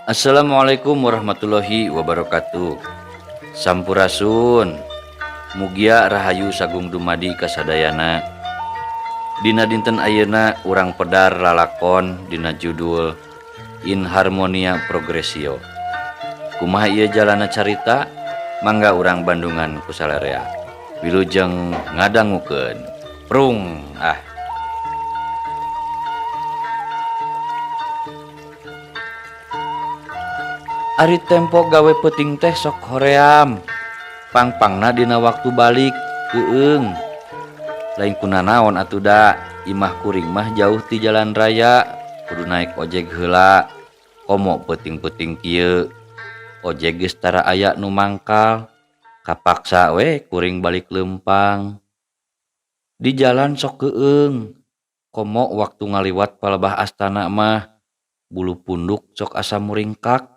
Assalamualaikum warahmatullahi wabarakatuh. Sampurasun. Mugia Rahayu Sagung Dumadi kasadayana. Dina dinten ayeuna urang pedar lalakon dina judul In Harmonia Progressio. Kumaha ieu jalana carita? Mangga urang Bandungan ku salarea. Wilujeng ngadangukeun. Prung ah. Ari tempo gawe peuting teh sok hoream. Pangpangna dina waktu balik keueung. Lain kunanaon atuh da, imah kuring mah jauh ti jalan raya, kudu naik ojek heula. Komo peuting-peuting kieu. Ojek geus tara aya nu mangkal, kapaksa we kuring balik leumpang. Di jalan sok keueung, komo waktu ngaliwat palebah astana mah, bulu punduk sok asa muringkak.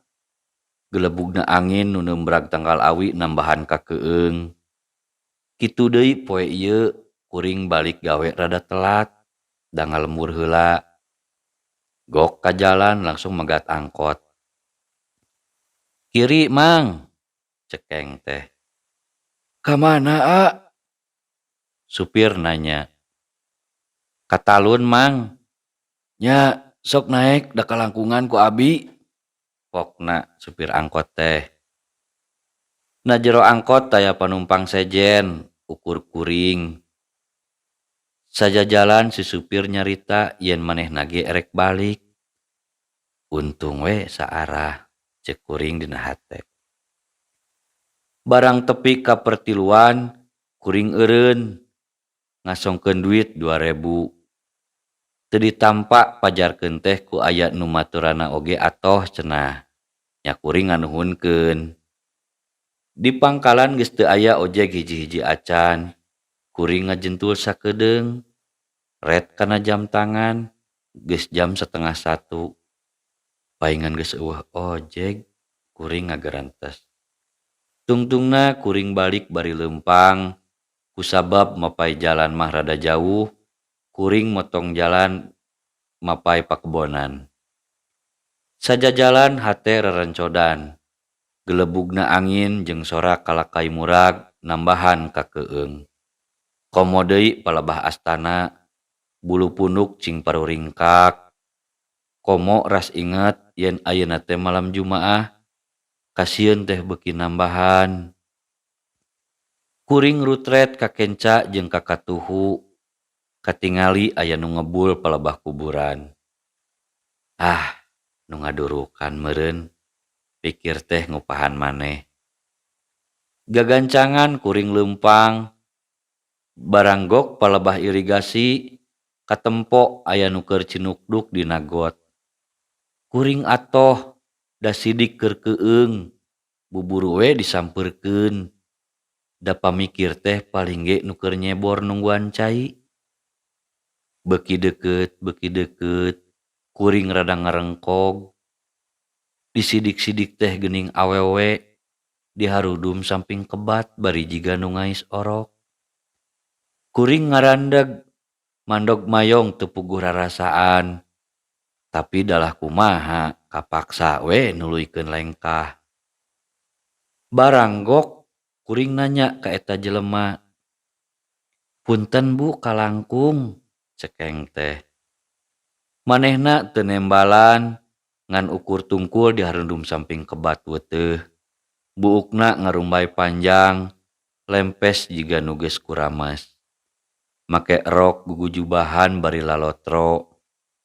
Gelebugna angin nu neumbrag tangkal awi nambahan kakeueung. Kitu deui poe ieu kuring balik gawe rada telat, da ngalembur heula. Gok ka jalan langsung megat angkot. Kiri mang, cekeng teh. Ka mana a? Supir nanya. Ka talun mang. Nya sok naek da kalangkungan ku abi. Pokna supir angkot teh. Na jero angkot taya panumpang sejen, ukur kuring. Sajajalan si supir nyarita yen manehna ge erek balik. Untung we saarah, ceuk kuring dina hate. Barang tepi ka pertiluan, kuring eureun, ngasongkeun duit 2000. Teu ditampa pajarkeun teh ku aya nu maturana oge atoh cenah. Nya kuring nganuhunkeun. Di pangkalan geus teu aya ojek hiji-hiji acan. Kuring ngajentul sakedeung. Ret kana jam tangan, geus jam 12:30. Paingan geus eueuh ojek, kuring ngagerentes. Tungtungna kuring balik bari leumpang, kusabab mapai jalan mah rada jauh. Kuring motong jalan mapai pakebonan. Sajajalan hate rerencodan. Gelebugna angin jeung sora kalakai murag nambahan kakeueung. Komo deui palebah astana, bulu punduk cing paruringkak. Komo ras inget yen ayeuna teh malam Jumaah, kasieun teh beuki nambahan. Kuring rutret ka kenca jeung ka katuhu. Katingali aya nu ngebul palebah kuburan. Ah, nu ngadurukan meureun, pikir teh ngupahan maneh. Gagancangan kuring leumpang, baranggok palebah irigasi, katempo aya nu keur cinukduk dina got. Kuring atoh, da sidik keur keueung, buburu we disampeurkeun. Da pamikir teh paling ge nu keur nyebor nungguan cai. Beuki deukeut, kuring rada ngarengkog. Disidik-sidik teh geuning awewe, diharudum samping kebat bari jiga nu ngais orok. Kuring ngarandeg, mandog mayong teu puguh rarasaan. Tapi dalah kumaha kapaksa we nuluykeun lengkah. Baranggok kuring nanya ka eta jelema. Punten bu kalangkung, cekeng teh. Manehna teu nembalan, ngan ukur tungkul diharundum samping kebat weuteuh. Buukna ngarumbay panjang, lempes jiga nu geus kuramas. Make rok gugujubahan bari lalotro,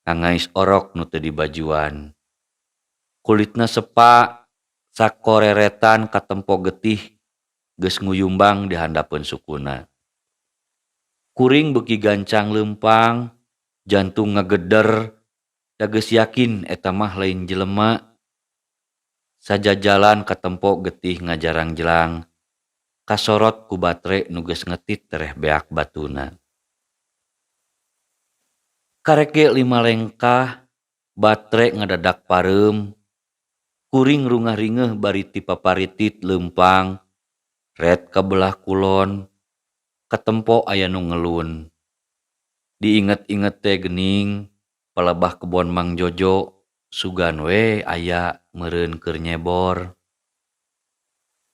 ngangais orok nu teu dibajuan. Kulitna sepa, sakoreretan katempo getih, geus nguyumbang di handapeun sukuna. Kuring beuki gancang leumpang, jantung ngageder, da geus yakin eta mah lain jelema. Sajajalan katempo getih ngajarang-jelang, kasorot ku batre nu geus ngetit tereh beak batuna. Karek ge 5 lengkah, batre ngadadak pareum. Kuring rungah-ringeuh bari ti paparitit leumpang, ret ka belah kulon. Katempo aya nu ngelun. Diinget-inget teh geuning palebah kebon Mang Jojo Sugan we aya meureun keur nyebor.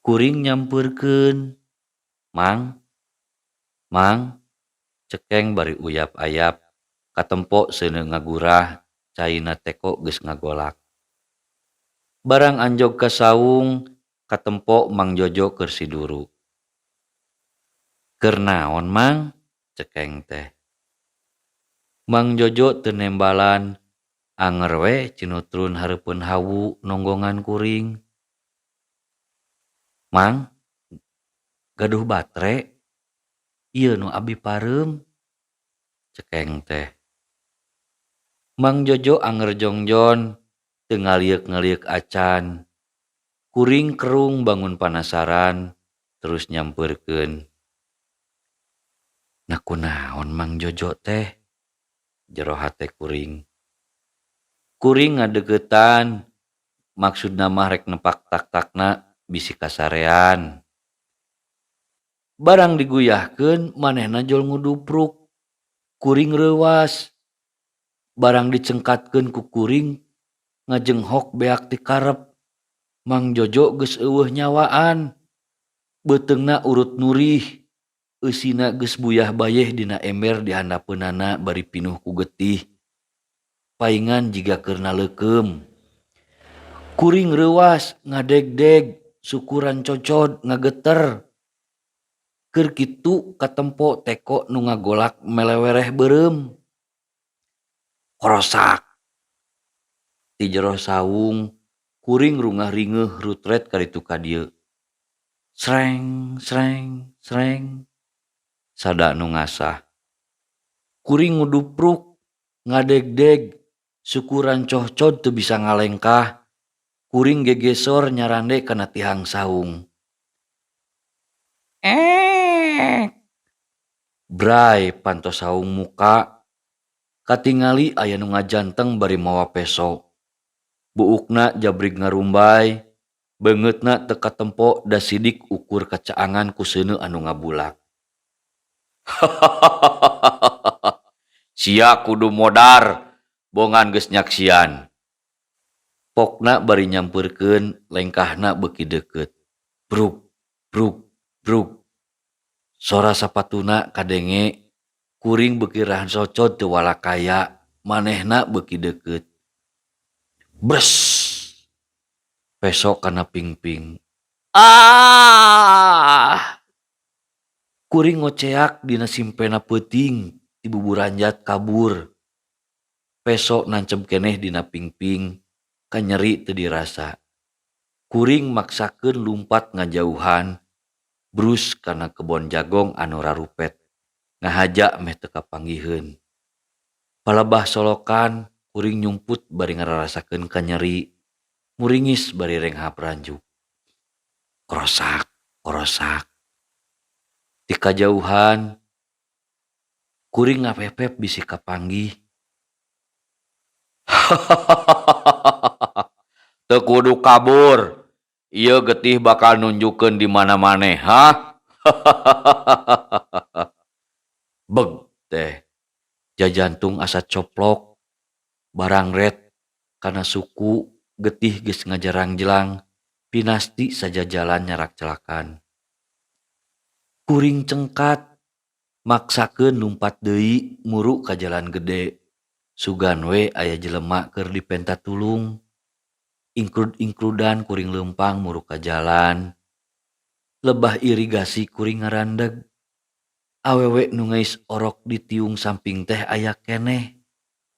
Kuring nyampeurkeun, "Mang, Mang," cekeng bari uyap-ayap, katempo seuneu ngagurah caina teko geus ngagolak. Barang anjog ka saung, katempo Mang Jojo keur siduru. "Keur naon, Mang?" cekeng teh. Mang Jojo teu nembalan, anger we cinutrun hareupeun hawu nonggongan kuring. "Mang, gaduh batre? Ieu nu abi pareum," cekeng teh. Mang Jojo anger jongjon, teu ngalieuk-ngalieuk acan. Kuring kerung bangun panasaran, terus nyampeurkeun. "Nah kunaon Mang Jojo teh?" jero hate kuring. Kuring ngadeuketan, maksudna mah rek nepak tak-takna bisi kasarean. Barang diguyahkeun manehna jol ngudupruk. Kuring reuwas. Barang dicengkatkeun ku kuring ngajenghok beak ti karep. Mang Jojo geus eueuh nyawaan. Beuteungna urut nurih. Eusina geus buyah bayeh dina ember di handapeunana bari pinuh ku getih. Paingan jiga keur naleukeum. Kuring reuwas ngadegdeg, sukuran cocod ngageter. Keur kitu katempo teko nu ngagolak melewereh beureum. Korosak! Ti jero saung kuring rungah-ringeuh rutret ka ditu ka dieu. Sreng sreng sreng sada nu ngasah. Kuring ngudupruk, ngadegdeg, sukuran cocod teu bisa ngalengkah. Kuring gegesor nyarande kana tihang saung. Eek! Bray panto saung muka, katingali aya nu ngajanteng bari mawa peso. Buukna jabrig ngarumbay, beungeutna teu katempo da sidik ukur kacaangan ku seuneu anu ngabulak. Hahahaha. Sia kudu modar, bongan geus nyaksian. Pokna bari nyampeurkeun lengkahna beuki deukeut. Bruk bruk bruk. Sora sapatuna kadenge, kuring beuki ransocod teu walakaya, manehna beuki deukeut. Bres! Peso kana pingping. Aah! Kuring ngoceak dina simpena peuting ti buburanjat kabur. Peso nanceb keneh dina pingping, kanyeri teu dirasa. Kuring maksakeun lumpat ngajauhan, brus kana kebon jagong anu rarupet, ngahaja meh teu kapanggiheun. Palebah solokan, kuring nyumput bari ngararasakeun kanyeri, muringis bari renghap ranjuk. Korosak, korosak. Ti kajauhan, kuring ngapepep bisi kapanggih. Hahahaha. Teu kudu kabur, ieu getih bakal nunjukkeun di mana maneh, hah? Hahahaha. Beg teh, jajantung asa coplok, barangret kana suku getih geus ngajarangjelang, pinasti sajajalan nyarak celakan. Kuring cengkat, maksakeun lumpat deui muru ka jalan gede. Sugan we aya jelema keur dipenta tulung. Ingkrud-ingkrudan kuring leumpang muru ka jalan. Lebah irigasi kuring ngarandeg. Awewe nu ngais orok di tiung samping teh aya keneh.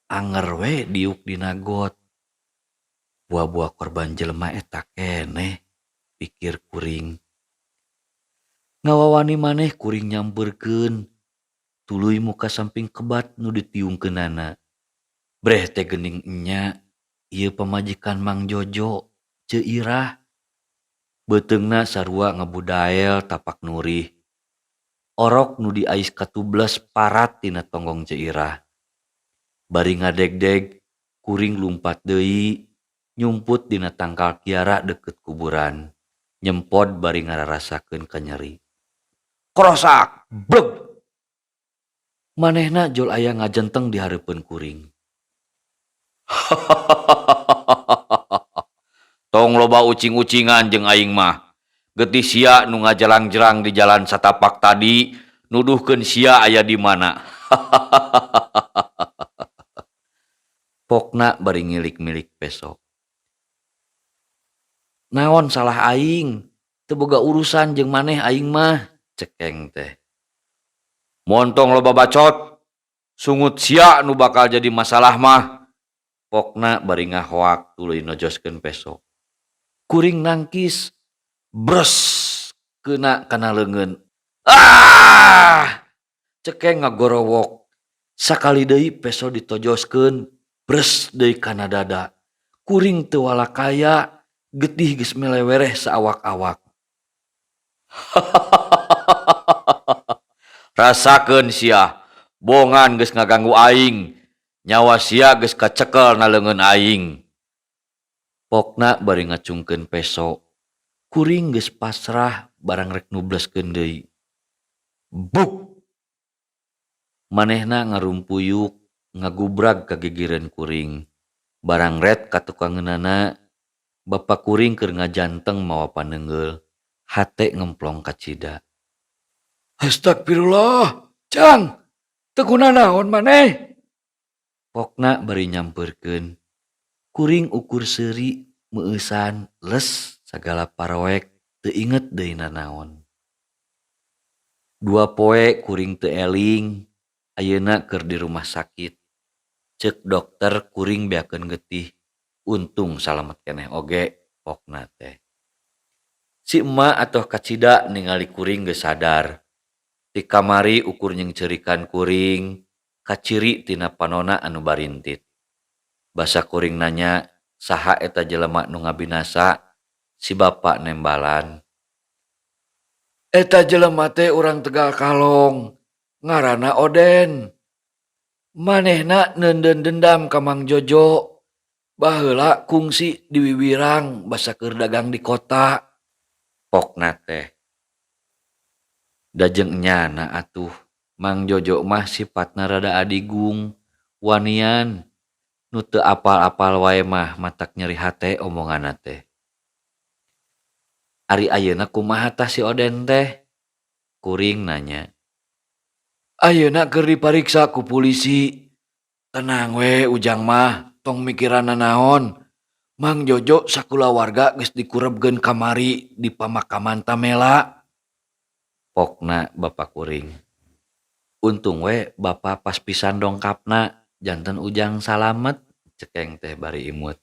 Anger we diuk dina got. Bua-bua korban jelema eta keneh, pikir kuring. Ngawawani maneh kuring nyampeurkeun, tuluy muka samping kebat nu ditiungkeunana. Breh teh geuning enya, ieu pamajikan Mang Jojo, Ceu Irah. Beuteungna sarua ngabudael tapak nurih. Orok nu diais katubles parat tina tonggong Ceu Irah. Bari ngadegdeg, kuring lumpat deui, nyumput dina tangkal kiara deukeut kuburan. Nyempod bari ngararasakeun kanyeri. Korosak! Bleg! Manehna jol aya ngajenteng di hareupeun kuring. Hahahaha. Tong loba ucing-ucingan jeung aing mah. Getih sia nu ngajerang-jerang di jalan satapak tadi nuduhkeun sia aya di mana. Pokna bari ngilik-milik peso. Naon salah aing? Teu boga urusan jeung maneh aing mah, cekeng teh. Montong loba bacot, sungut sia nu bakal jadi masalah mah. Pokna bari ngahoak tuluy nojoskeun peso. Kuring nangkis, bres keuna kana leungeun. Ah! Cekeng ngagorowok. Sakali deui peso ditojoskeun, bres deui kana dada. Kuring teu walakaya, getih geus melewereh saawak-awak. Rasakeun sia, bongan geus ngaganggu aing. Nyawa sia geus kacekel na leungeun aing. Pokna bari ngacungkeun peso. Kuring geus pasrah barang rek nubleskeun deui. Buk! Manehna ngarumpuyuk, ngagubrag ka gigireun kuring. Barang ret ka tukangeunana, bapa kuring keur ngajanteng mawa paneunggeul, hate ngemplong kacida. Astagfirullah, Cang! Teu kunanaon maneh? Pokna bari nyampeurkeun. Kuring ukur seuri, meueusan, les sagala paroek teu inget deui nanaon. Dua poe kuring teu eling, ayeuna keur di rumah sakit. Ceuk dokter kuring beakeun getih, untung salamet keneh oge pokna teh. Si emak atoh kacida ningali kuring geus sadar. Ti kamari ukur nyeungceurikan kuring, kaciri tina panona anu barintit. Basa kuring nanya saha eta jelema nu ngabinasa, si bapa nembalan. Eta jelema teh urang Tegal Kalong, ngaranna Oden. Manehna neundeun dendam ka Mang Jojo. Baheula kungsi di Wiwirang basa keur dagang di kota. Pokna teh. Da jeung enyana atuh, Mang Jojo mah sipatna rada adigung, wanian. Nu teu apal-apal wae mah matak nyeri hate omonganna teh. Ari ayeuna kumaha tah si Oden teh? Kuring nanya. Ayeuna keur dipariksa ku pulisi. Tenang we ujang mah, tong mikiran nanaon. Mang Jojo sakulawarga geus dikurebkeun kamari di pamakaman Tamela. Pokna bapa kuring. Untung we bapa pas pisan dongkapna, janten ujang salamet, cekeng teh bari imut.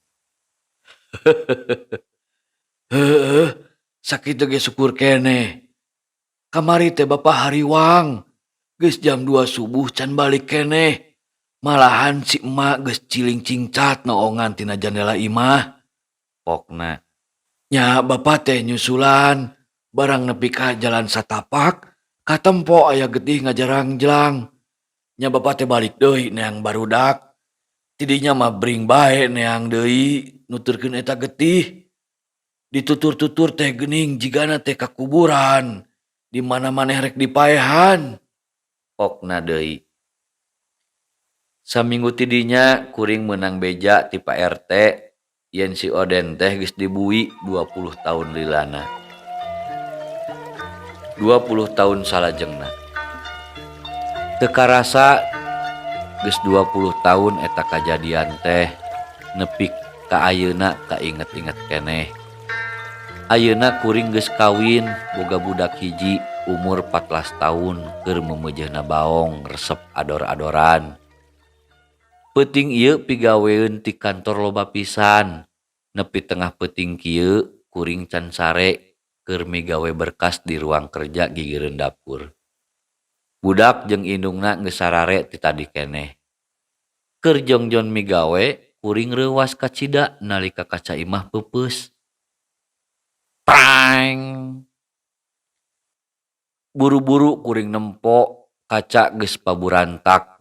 Heueuh, sakitu ge syukur keneh. Kamari teh bapa hariwang, geus jam 2 subuh can balik keneh. Malahan si emak geus ciling cingcat noongan tina jandela imah. Pokna. Nya bapa teh nyusulan, barang nepi ka jalan satapak, katempo aya getih ngajarang-jelang. Nya bapa teh balik deui neang barudak. Tidinya mah bring bae neang deui nuturkeun eta getih. Ditutur-tutur teh geuning jigana teh ka kuburan, di mana maneh rek dipaehan. Pokna deui. Saminggu tidinya kuring meunang beja ti Pak RT yen si Oden teh geus dibui 20 tahun lilana. 20 tahun salajengna. Teu karasa geus 20 tahun eta kajadian teh nepi ka ayeuna kainget-inget keneh. Ayeuna kuring geus kawin boga budak hiji umur 14 tahun keur meumeujeuna baong resep ador-adoran. Peuting ieu pigaweun ti kantor loba pisan. Nepi tengah peuting kieu kuring can sare keur migawe berkas di ruang kerja gigireun dapur. Budak jeung indungna geus sarare ti tadi keneh. Keur jongjon migawe kuring reuwas kacida nalika kaca imah peupeus. Prang! Buru-buru kuring nempo kaca geus paburantak.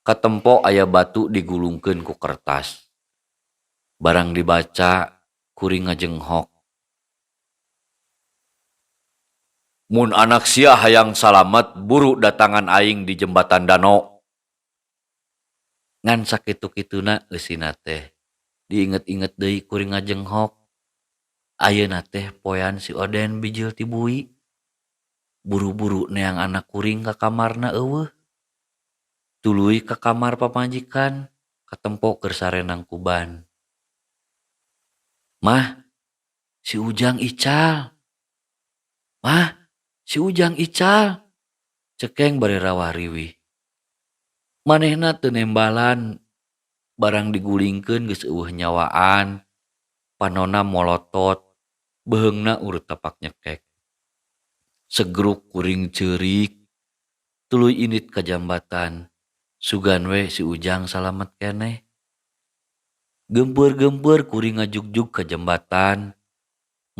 Katempo aya batu digulungkeun ku kertas. Barang dibaca kuring ngajenghok. Mun anak sia hayang salamet buru datangan aing di jembatan Dano. Ngan sakitu-kituna eusina teh. Diinget-inget deui kuring ngajenghok. Ayeuna teh poean si Oden bijil ti bui. Buru-buru neang anak kuring ka kamarna eueuh. Tuluy ka kamar pamajikan katempo keur sare nangkuban. Mah, si Ujang ical. Mah, si Ujang ical. Cekeng bari rawah riwih. Manehna teu nembalan barang digulingkeun geus eueuh nyawaan, panonna molotot, beuheungna urut tapak nyekek. Segruk kuring ceurik, tuluy indit ka jambatan, sugan we si Ujang salamet keneh. Geumpeur-geumpeur kuring ngajugjug ka jembatan,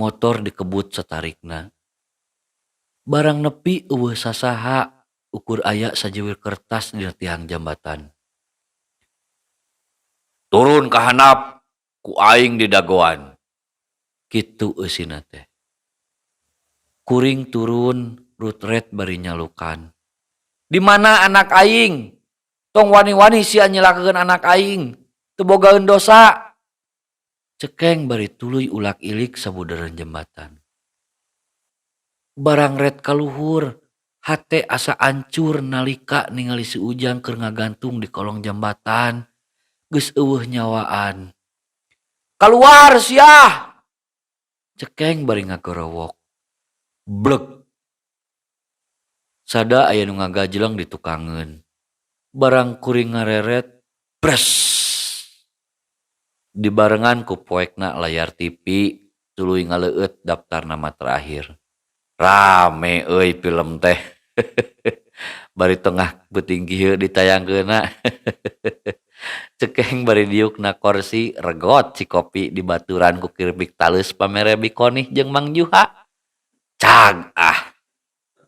motor dikebut satarikna. Barang nepi eueuh sasaha, ukur aya sajiwir kertas dina tihang jambatan. Turun ka handap ku aing didagoan. Kitu eusina teh. Kuring turun rutret bari nyalukan. Di mana anak aing? Tong wani-wani sia nyilakakeun anak aing. Teu bogaeun dosa. Cekeng bari tuluy ulak-ilik sabudareun jembatan. Barang ret ka luhur, hate asa ancur nalika ningali si Ujang keur ngagantung di kolong jambatan. Geus eueuh nyawaan. Kaluar siah! Cekeng bari ngagorowok. Bleg. Sada aya nu ngagajleng di tukangeun. Barang kuring ngareret, bres. Dibarengan ku poekna layar TV tuluy ngaleueut daftar nama terakhir. Rame euy film teh. Bari tengah peuting kieu ditayangkeunna. Cekeng bari diuk na korsi regot cikopi dibaturan ku kiripik taleus pamere bikonih jeung Mang Juha. Cag ah.